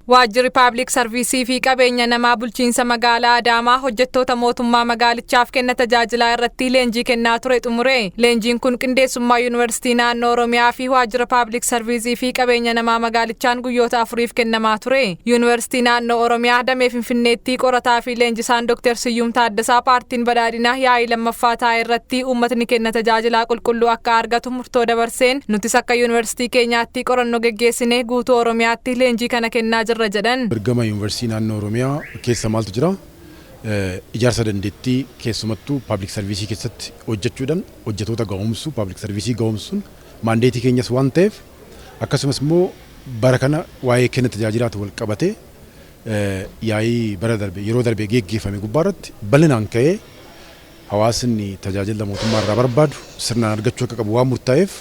Waajjirri Paablik Sarviisii fi Qabeenya Namaa Bulchiinsa Magaalaa Adaamaa hojjettoota mootummaa magaalichaaf kenna tajaajilaa irratti leenjii kennaa ture xumure. Leenjiin kun qindeessummaa Yuunivarsiitii Naannoo Oromiyaa fi Waajjira Paablik Sarviisii fi Qabeenya Namaa magaalichaan guyyoota 4f kennamaa ture. Yuunivarsiitii Naannoo Oromiyaa damee Finfinneetti qorataa fi leenjisaan Dr. Siyyum Taaddasaa paartiin badhaadhinaa yaa'ii lammaffaa taa'e irratti uummatni kenna tajaajilaa qulqulluu akka argatu murtoo dabarseen nutis akka yuunivarsiitii keenyaatti qorannoo geggeessine guutuu Oromiyaatti leenjii kana kennaa jirra jedhan. Ergama Yuunivarsiitii Naannoo Oromiyaa keessa maaltu jira? Ijaarsa dandeettii keessumattuu paablik sarviisii keessatti hojjechuudhaan hojjetoota ga'oomsuu, paablik sarviisii ga'oomsuun maandeetii keenyas waan ta'eef, akkasumas immoo bara kana waa'ee kenna tajaajilaatu wal qabatee yaa'ii bara darbe yeroo darbe geggeeffame gubbaarratti bal'inaan ka'ee hawaasni tajaajila mootummaa irraa barbaadu sirnaan argachuu akka qabu waan murtaa'eef,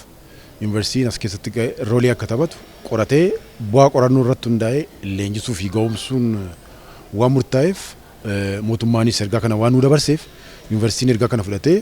yuunivarsiitiin as keessatti roolii akka taphatu qoratee bu'aa qorannoo irratti hundaa'ee leenjisuu fi ga'oomsuun waan murtaa'eef, mootummaanis ergaa kana waan nu dabarseef, yuunivarsiitiin ergaa kana fudhatee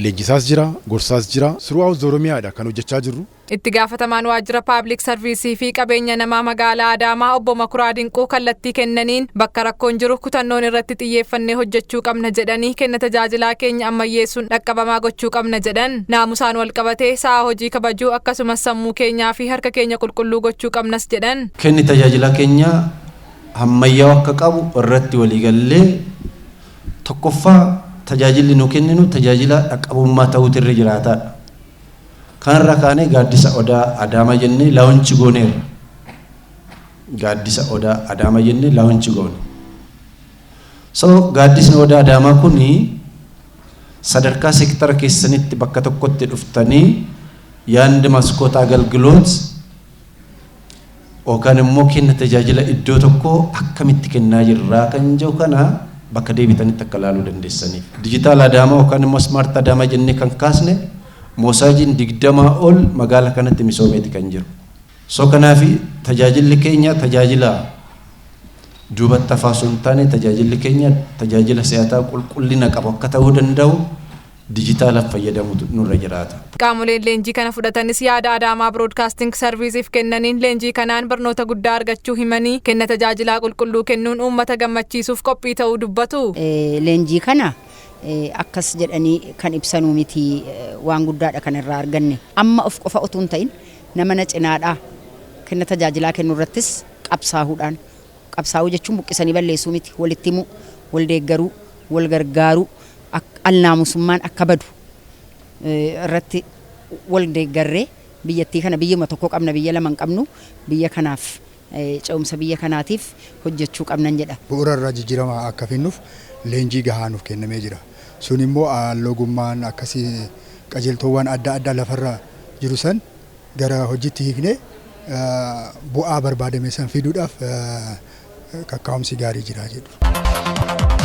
leenjisaas jira, gorsaas jira. Throughout Oromiyaadha kan hojjechaa jirru. Itti gaafatamaan Waajjira Paablik Sarviisii fi Qabeenya Namaa magaalaa Adaamaa obbo Makuraa Dinquu kallattii kennaniin bakka rakkoon jiru kutannoon irratti xiyyeeffannee hojjechuu qabna jedhanii, kenna tajaajilaa keenya ammayyeessuun dhaqqabamaa gochuu qabna jedhan. Naamusaan wal qabatee sa'a hojii kabajuu, akkasumas sammuu keenyaa fi harka keenya qulqulluu gochuu qabnas jedhan. Kenni tajaajila keenya ammayyaa'uu akka qabu irratti waliigallee, tokkoffaa tajaajilli nu kenninu tajaajila dhaqqabummaa ta'uutu irra jiraataadha. Kanarra kaanee gaaddisa odaa Adaama jennee launch gooneerra. Gaaddisa odaa Adaama jennee launch goone. So gaaddisni odaa Adaamaa kuni sadarkaa seektara keessanitti bakka tokkotti dhuftanii የአንድ መስኮት አገልግሎት yookaan immoo kenna tajaajila iddoo tokkoo akkamitti kennaa jirraa kan jiru kana bakka deebitanitti akka ilaaluu dandeessaniif. Digital Adaamaa yookaan immoo smart Adaamaa jennee kan kaasne moosaajiin 20 ol magaala kanatti misoomeeti kan jiru. So kanaafi tajaajilli keenya tajaajila duubatti hafaa osoo hin taane, tajaajilli keenya tajaajila si'ataa qulqullina qabu akka ta'uu danda'u dijitaala fayyadamutu nurra jiraata. Qaamoleen leenjii kana fudhatanis yaada Adaamaa Broadcasting Serviceiif kennaniin leenjii kanaan barnoota guddaa argachuu himanii, kenna tajaajilaa qulqulluu kennuun uummata gammachiisuuf qophii ta'uu dubbatu. Leenjii kana akkas jedhanii kan ibsanuu miti, waan guddaadha kan irraa arganne. Amma of qofa utuu hin ta'in nama na cinaadhaa kenna tajaajilaa kennu irrattis qabsaa'uudhaan, qabsaa'uu jechuun buqqisanii balleessuu miti, walitti himuu, wal deeggaruu, wal gargaaruu, alnaamusummaan akka badu irratti wal deeggarree biyyattii kana, biyyuma tokko qabna, biyya lama hin qabnu, biyya kanaaf, ce'umsa biyya kanaatiif hojjechuu qabnan jedha. Bu'uura irraa jijjiirama akka finnuuf leenjii gahaa nuuf kennamee jira. Sun immoo loogummaan akkasii qajeeltowwan adda addaa lafarra jiru san gara hojiitti hiiknee bu'aa barbaadame san fiduudhaaf kakkaa'umsi gaarii jira jedhu.